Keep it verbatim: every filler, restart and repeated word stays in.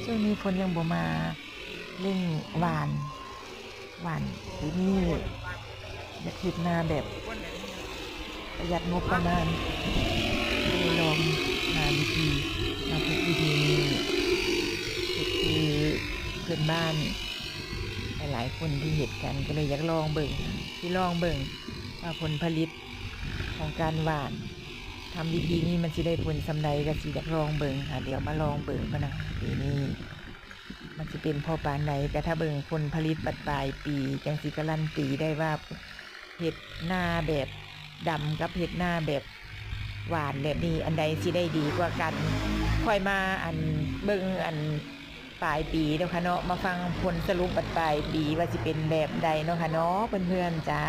ช่วงนี้ฝนยังบ่มา เร่งหว่าน หว่านปีนี้อยากเฮ็ดนาแบบประหยัดงบประมาณ เลยลองหาวิธีมาเฮ็ดวิธีนี้ ก็คือเพื่อนบ้านหลายๆคนที่เฮ็ดกัน ก็เลยอยากลองเบิ่ง สิลองเบิ่งว่าผลผลิตของการหว่าน ทำวิธีนี้มันสิได้ผลส่ำใด ก็สิอยากลองเบิ่งค่ะ เดี๋ยวมาลองเบิ่งก่อนนะคะ ปีนี้มันสิเป็นพอปานใด ก็ถ้าเบิ่งผลผลิตบัดปลายปี จั่งสิการันตีได้ว่าเฮ็ดนาแบบดำกับเฮ็ดนาแบบหว่านแบบนี้ อันใดสิได้ดีกว่ากัน ค่อยมาอันเบิ่งอันปลายปีเนาะค่ะเนาะ มาฟังผลสรุปบัดปลายปีว่าสิเป็นแบบใดเนาะค่ะเนาะ เพื่อนๆจ้า